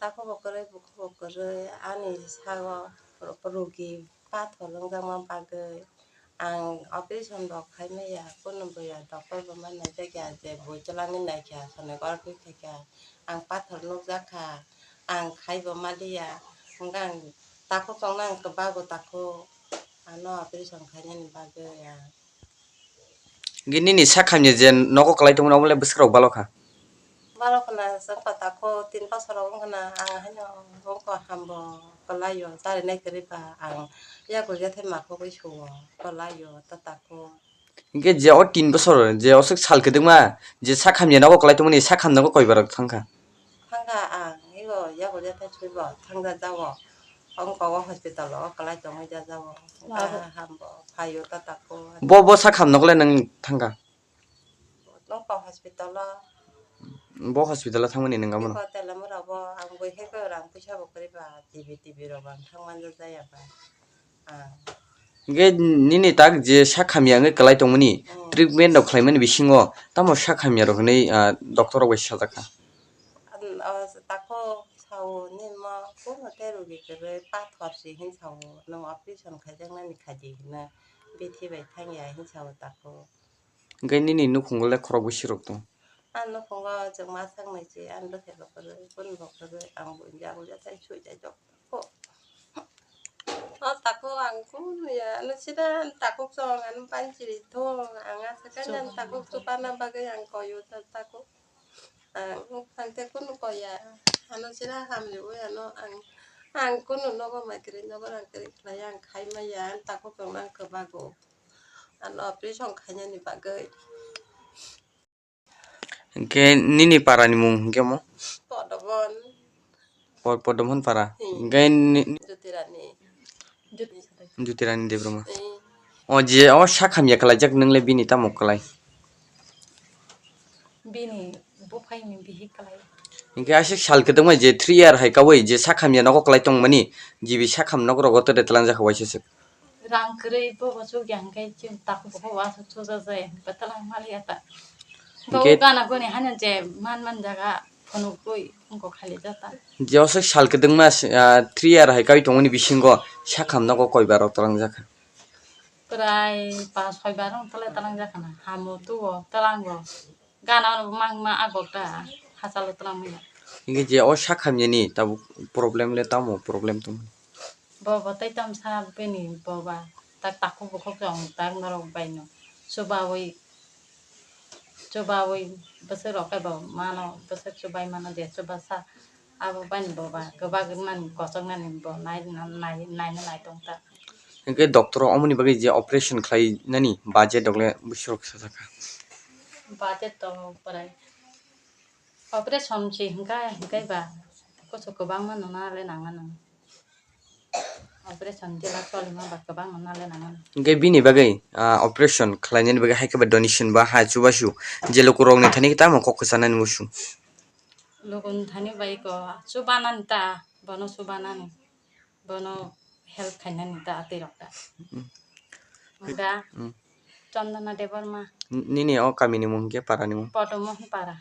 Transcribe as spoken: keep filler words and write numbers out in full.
Takhuk bo kwrwi, bukhuk bo kwrwi, ani sago ro-, rogi pathor wngjakma bagwi ang operation bo khaimaya, kunu buya doctor bo ma naijakya, je bui twlangwi naikha, sonoi gorok twi khaikha, ang pathor nukjakha, ang khaibo maliya, hwnkhe ang takhuk tongna ang kwbago takhuk, ano operation khainani bagwi ang. Hwnkhe nini sak hamya je nogo kwlai tongmani, omo le bwswk rok balo kha? Balo khna, chwng pata kho tin bosor rok wng khna, ang haino wngkha hambo kwlai o, charinai kwrwi ba ang yago yathai ma khogwi suo kwlai o, tata kho. Hwnkhe je o tin bosor, je oswk sal kwdwkma, je sak hamya nogo kwlai tongmani, sak hamya nogo koi bar rok thang kha? Thangkha ang, ego yago yathai swibo thangja jago. Ongkha o hospital o kwlai tongwi jajago. Ongkha hambo phaio tata kho. Bo, bo sak ham nokle nwng thangkha? Ongkha hospital o. Bo hospital o thangmani nwng amo no? Iko Telamura bo ang bui hai ko rang puisa bo kwrwi ba T V, T V rok bo ang thangman jaya ba. Ah. Hwnkhe nini tak je sak hamya wngwi kwlai tongmani, mm, treatment rok khlaimani bisingo tamo sak hamya rok hinwi, ah, doctor rok bai sajak kha? An, o, tako sao nini mo kuno tei rogi kwrwi pathor si hin sao, nwng operation khaijaknani khaidi hino bithi bai thangya hin sao tako. Hwnkhe nini nukhungo le khorok bwswk rok tong? Ang nukhungo chwng ma sak nai se, ang bwkhe bo kwrwi, kunu bo kwrwi, ang buini yago yathai sui jai jok. O, o takhuk ang kunu ya, ano sida takhuk chong, ano panchiri thung, ang asa kanya takhuk chupana bagwi ang koyo ta takhuk. Ang, ang te kunu koya, ano sida hamli ui ano ang, ang kunu nogo mai kwrwi, nogo rang kwrwi khlai ang khai maya, ano takhuk chong ang kwbago. Ano operation khainani bagwi. Hwnkhe nini para ni mung hwnkhe mo? Podom hwn. Po-, Podom hwn para. Hmm. Hwnkhe ni-, Jyotirani. Jyotirani Debbarma. Hmm. O je o sak hamya kwlaijak, nwng le bini tamo kwlai? Bini buphai ni bihi kwlai. Hwnkhe aswk sal kwdwkma je three year hai kaui je sak hamya nogo kwlai tongmani, jibi sak ham nok rogo tede twlangjak waisa swk. Rang kwrwi bo bo chukya hwnkhe chini takhuk bo bo aswk chuja jaya hwnkhe twlang maliya ta. Bo hwnkhe gana guni hanya je man man jaga phunukgwi wngkok khali jata. Je oswk sal kwdwkma, ah, three year hai kaui tongmani bisingo sak ham nogo koi bar rok twlangjak kha? Prai pas soi bar rok twlang twlangjak khana. Hamo tuo twlango. Gana ono mang ma agok ta, hachalo twlang manya. Hingke je o sak hamya ni tabuk problem le tamo problem tong? Bo bo tei tam sa bini bo ba tak takhuk bukhuk chong tak norok bai no. Chubawi, chubawi bwswk rok khe bo mano, bwswk chubai mano je chuba sa. Abo bani bo ba kwbak nani kochok nani bo nai, nai, naina nai tong ta. Hingke doctor o omoni bagwi je operation khlai nani budget rok le bwswk rok sajak kha? Budget to prai operation se hingka, hingkai ba kuchu kwbangma nuna le nangma nang. Operation jela cholima ba kwbang nuna le nangma nang. Hingke bini bagwi, ah, operation khlai nani bagwi hai khe ba donation ba ha chubachu je luku rok ni thani tamo kok kwchanani musu. Luku ni thani bai ko chubanani ta, bono chubanani, bono help khainani ta atwi rok ta. Mm. Hingka Mm. Chandana Debbarma. N-, nini o kami ni mung hingke para ni mung? Podomohon para.